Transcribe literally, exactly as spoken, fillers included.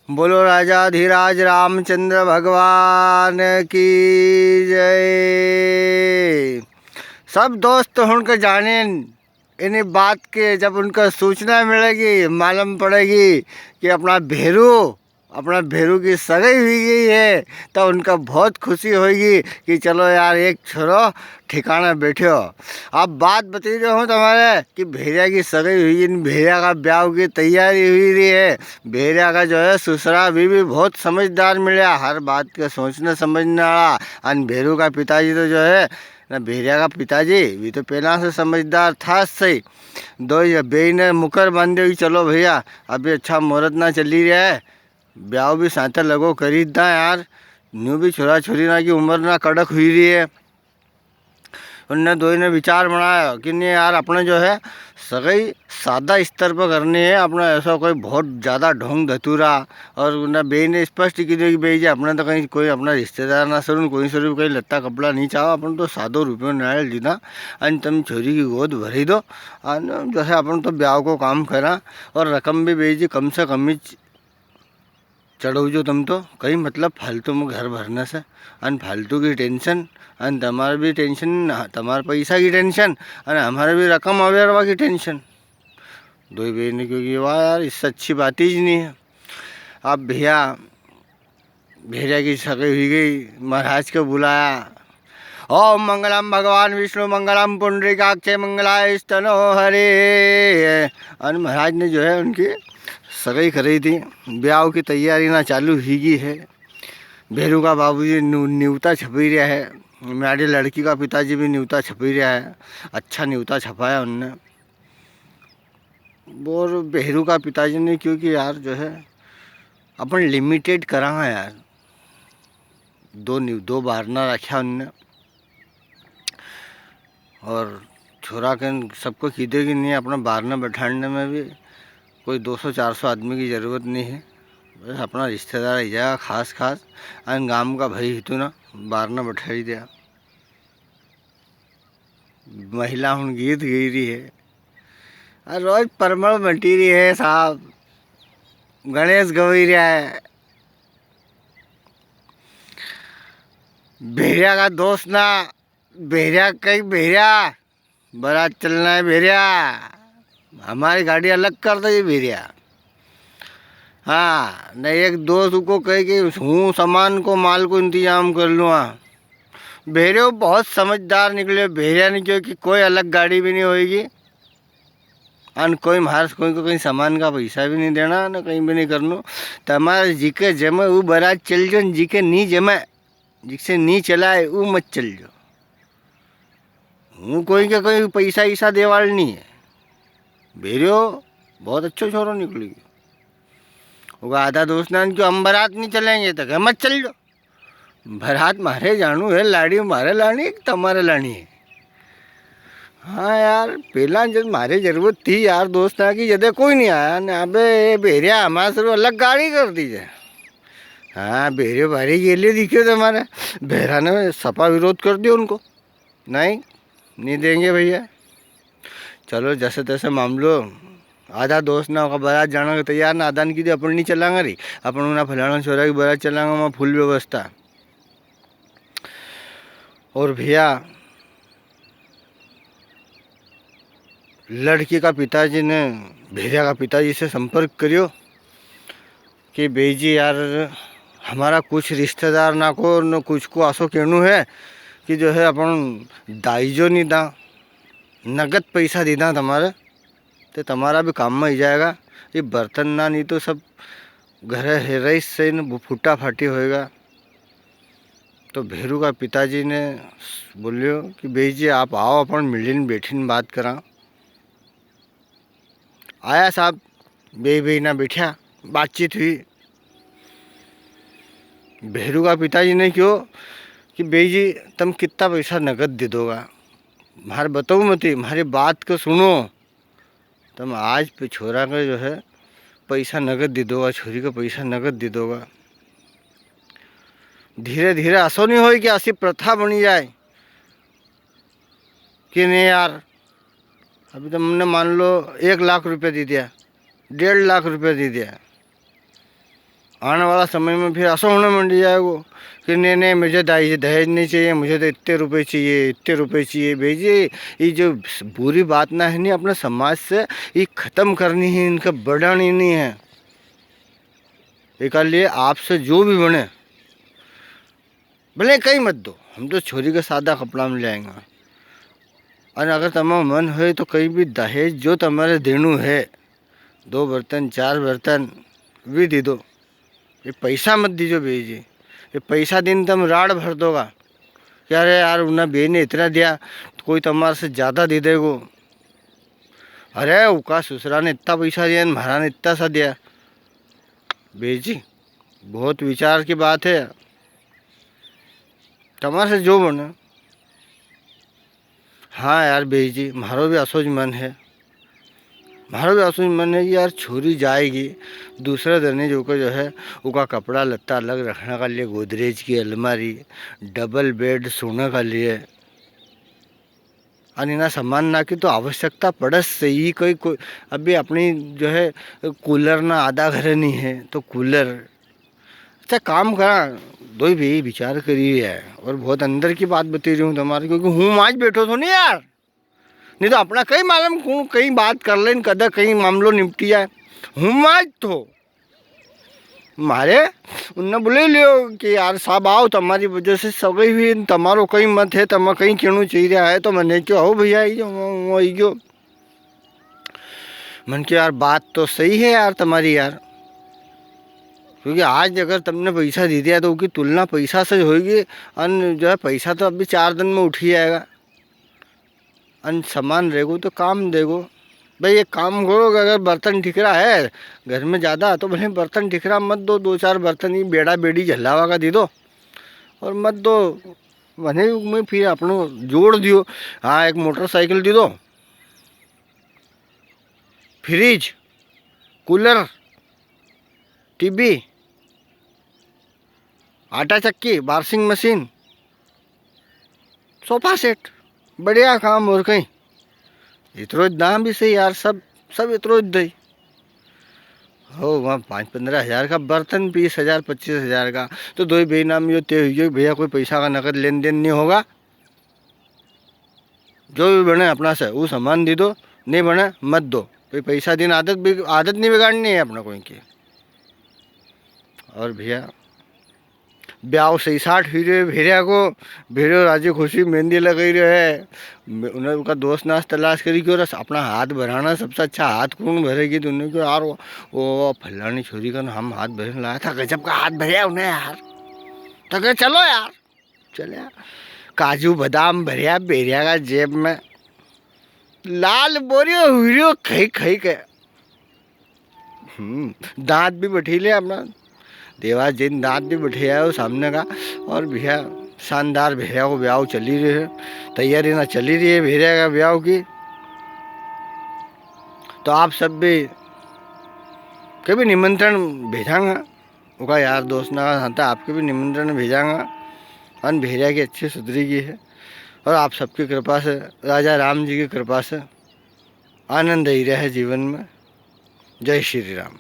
बोलो राजाधिराज रामचंद्र भगवान की जय। सब दोस्त हुण के जाने, इन्हीं बात के जब उनका सूचना मिलेगी, मालूम पड़ेगी कि अपना भेरू, अपना भेरू की सगाई हुई गई है, तो उनका बहुत खुशी होगी कि चलो यार, एक छोरो ठिकाना बैठो। अब बात बता रहा हूँ तुम्हारे कि भेरिया की सगाई हुई, इन भेरिया का ब्याह की तैयारी हुई रही है। भेरिया का जो है ससुरा भी, भी बहुत समझदार मिला, हर बात के सोचने समझने वाला। अन भेरू का पिताजी तो जो है ना, भेरिया का पिताजी भी तो पहला से समझदार था सही। दो ये बेई ने मुकर बांध दियो कि चलो भैया, अभी अच्छा मुहूर्त ना चली रहा है, ब्याह भी साथे लगो करी दा यार। न्यू भी छोरा छोरी ना की उम्र ना कड़क हुई रही है। उनने दोई ने विचार बनाया कि नहीं यार, अपने जो है सगाई सादा स्तर पर करनी है, अपने ऐसा कोई बहुत ज़्यादा ढोंग धतूरा। और उनने बेई ने स्पष्ट की दियो कि बेई जी, अपने तो कहीं कोई अपना रिश्तेदार ना सरुन, कोई सरुन कहीं लत्ता कपड़ा नहीं चाहो, अपन तो सादो रुपयो नारियल दीदा, अन तम छोरी की गोद भरी दो, अन जो है अपन तो ब्याह को काम करा, और रकम भी बेई जी कम से कम ही चढ़ाओ जो तम तो, कई मतलब फालतू में घर भरने से, अन फालतू की टेंशन, अन तमारे भी टेंशन, तमारे पैसा की टेंशन, अन हमारे भी रकम अवेरवा की टेंशन। दोई बेई ने क्यो कि वाह यार, इससे अच्छी बात ही नहीं है। अब भैया, भेरिया की सगाई हुई गई, महाराज को बुलाया, ओम मंगलम भगवान विष्णु मंगलम पुंडरीकाक्षे मंगलाय स्तनो हरे। अन महाराज ने जो है उनकी सगाई कराई दी, ब्याह की तैयारी ना चालू हुई गई है। भेरू का बाबूजी नु-, न्यूता छपी रहा है, म्याड़ी लड़की का पिताजी भी न्यूता छपी रहा है, अच्छा न्यूता छपाया उनने। और भेरू का पिताजी ने क्यो कि यार जो है अपन लिमिटेड करांगा यार, दो न्यू-, दो बारना रखा उनने। और छोरा के सबको की दे कि नहीं, अपना बारना बैठाने में भी कोई दो सौ चार सौ आदमी की ज़रूरत नहीं है, बस अपना रिश्तेदार ही जाएगा खास खास, अन गांव का भाई ही तो ना, बारना बैठा ही दिया। महिला हुण गीत गई रही है। अरे रोज परमल बंटी रही है साहब। गणेश गवई रहा है। भेरिया का दोस्त ना, भेरिया कई भेरिया, बारात चलना है भेरिया। हमारी गाड़ी अलग कर दो ये भेरिया। हाँ, ने एक दोस्त को कहे कि हूँ सामान को, माल को इंतजाम कर लूँ। हाँ, भेरियो बहुत समझदार निकले। भेरिया ने क्यो कि कोई अलग गाड़ी भी नहीं होएगी, अन कोई म्हारे से कोई को कहीं सामान का पैसा भी नहीं देना, ना कहीं भी नहीं करनो। तमारे जिके जमे वो बारात चल जो, जिके नहीं जमे, जिकसे नहीं चलाए, वो मत चल जो। हूँ कोई के कोई पैसा ईसा देवाल नहीं है। भेरियो बहुत अच्छो छोरो निकली गयो। वो आधा दोस्त ना कि हम बारात नहीं चलेंगे, तो कहे, "मत चल जो। बारात म्हारे जानू है, लाड़ी म्हारे लानी है कि तमारे लानी है?" हाँ यार, पहला जब म्हारे जरूरत थी यार दोस्त ना की, जदे कोई नहीं आया ना। अबे ये भेरिया हमारे से अलग गाड़ी कर दीजे। हाँ, भेरियो भारी गेले दिखे तुम्हारे। भेरा ने सपा विरोध कर दियो उनको। नहीं, नहीं देंगे भैया। चलो, जैसे तैसे मामलो। आधा दोस्त ना होगा, बारात जाना के तैयार ना, आधा ने कीधे अपन नहीं चलांगा री, अपन उना फलाना छोरा की बारात चलांगा, वहाँ फुल व्यवस्था। और भैया, लड़की का पिताजी ने भेरिया का पिताजी से संपर्क करियो कि बेई जी यार, हमारा कुछ रिश्तेदार ना को न कुछ को आसो कहणू है कि जो है अपन दाइजो नहीं दा, नगद पैसा दे दा तमारे, तो तमारा भी काम में ही जाएगा। ये बर्तन ना नहीं तो सब घर है रईस से न फूटा फाटी होएगा। तो भेरू का पिताजी ने बोलियो कि बेई जी आप आओ, अपन मिलीन बैठीन बात करा। आया साहब, बेई बेई ना बैठा, बातचीत हुई। भेरू का पिताजी ने क्यो कि बेई जी तम कितना पैसा नगद दे दोगा, म्हारे बताओ मती, म्हारी बात को सुनो। तम आज पे छोरा का जो है पैसा नगद दे दोगा, छोरी का पैसा नगद दे दोगा। धीरे धीरे असो नहीं होए कि ऐसी प्रथा बनी जाए कि नहीं यार, अभी तुमने मान लो एक लाख रुपया दे दिया, डेढ़ लाख रुपया दे दिया, आने वाला समय में फिर असो होने मंडी जाएगो कि नहीं, नहीं, मुझे दाई जी दहेज नहीं चाहिए, मुझे तो इतने रुपए चाहिए, इतने रुपए चाहिए। बेजी, ये जो बुरी बात ना है नी, अपने समाज से ये खत्म करनी है, इनका बढ़ानी नहीं है। इका लिए आपसे जो भी बने, भले कई मत दो, हम तो छोरी के सादा कपड़ा में ले आएंगा। अन अगर तमारो मन होए तो कई भी दहेज जो तमारे देनू है, दो बर्तन, चार बर्तन भी दे दो। ये पैसा मत दीजो बेजी, ये पैसा दिन तम राड़ भर दोगा कि अरे यार, उन्हें बे ने इतना दिया, तो कोई तमारे से ज्यादा दे देगो। अरे, उका ससुरा ने इतना पैसा दिया, म्हारा ने इतना सा दिया। बेजी, बहुत विचार की बात है, तमारे से जो बने। हाँ यार बेजी, म्हारो भी असो ज मन है, म्हारो भी असो ज मन है कि यार, छोरी जाएगी, दूसरा दने जो को जो है, उका कपड़ा लत्ता अलग रखने का लिए गोदरेज की अलमारी, डबल बेड सोने का लिए, अन इना सामान ना की तो आवश्यकता पड़स से ही कोई, कोई, अभी अपनी जो है कूलर ना आधा घरे नहीं है, तो कूलर। अच्छा, काम करा, दोई भी विचार करी है और बहुत अंदर की बात बता रही हूँ तमारे, क्योंकि हूँ आज बैठो थो नहीं यार, नहीं तो अपना कई मालूम कौन कई बात कर लेन, कदा कई मामलो निपटी जाए। हूँ आज तो मारे उनने बुले लियो कि यार साहब आओ, तमारी वजह से सगई हुई, तमारो कई मत है, तमा कई कहणू चाहिए है, तो मने क्यो हो भैया, आई जाओ, हूँ आई गयो। मन के यार, बात तो सही है यार तमारी यार, क्योंकि आज अगर तमने पैसा दे दिया तो उकी तुलना पैसा से होगी। अन जो है, पैसा तो अभी चार दिन में उठी जाएगा, अन सामान रहेगो तो काम देगो। भाई, एक काम करो कि अगर बर्तन ठिकरा है घर में ज़्यादा, तो भले बर्तन ठिकरा मत दो, दो चार बर्तन ही बेड़ा बेड़ी झल्लावा का दे दो, और मत दो, वने में फिर अपनो जोड़ दियो। हाँ, एक मोटरसाइकिल दे दो, फ्रिज, कूलर, टीवी, आटा चक्की, वाशिंग मशीन, सोफा सेट, बढ़िया काम। और कई इतरो ज दाम भी सही यार, सब, सब इतरो ज दई। हो, वहाँ पाँच पन्द्रह हजार का बर्तन, बीस हजार, पच्चीस हजार का, तो दोई बेई नाम यो तय हुई गयो, भैया, कोई पैसा का नकद लेन देन नहीं होगा। जो भी बने अपना से वो सामान दे दो, नहीं बने मत दो। कोई पैसा दिन आदत बिग-, आदत नहीं बिगाड़नी है अपना कोई की। और भैया, ब्याव सही साठ हुई रहे भेरिया को, भेरियो राजी खुशी मेहंदी लगाई रहे है। मे-, उन्हें उनका दोस्त नाश तलाश करी क्यों रस, अपना हाथ भराना सबसे अच्छा। हाथ कौन भरेगी? तो उन्हें क्यों यार, वो, वो फलानी छोरी का ना हम हाथ भरने लाया था, गजब का हाथ भरया उन्हें यार। तो कहे, "चलो यार।" चल्या। काजू बादाम भरया भेरिया का जेब में। लाल बोरियो हुरियो खई खई के। हम्म, दांत भी बठी ले अपना। देवास जैन दांत भी बठी आयो सामने का। और भैया, शानदार भेरिया को ब्याव चली रही है, तैयारी ना चली रही है भेरिया का ब्याव की। तो आप सब भी कभी निमंत्रण भेजांगा। उका यार दोस्त ना हाथे आपके भी निमंत्रण भेजांगा। अन भेरिया की अच्छी सुधरी गई है। और आप सबकी कृपा से, राजा राम जी की कृपा से आनंद ही रहे जीवन में। जय श्री राम।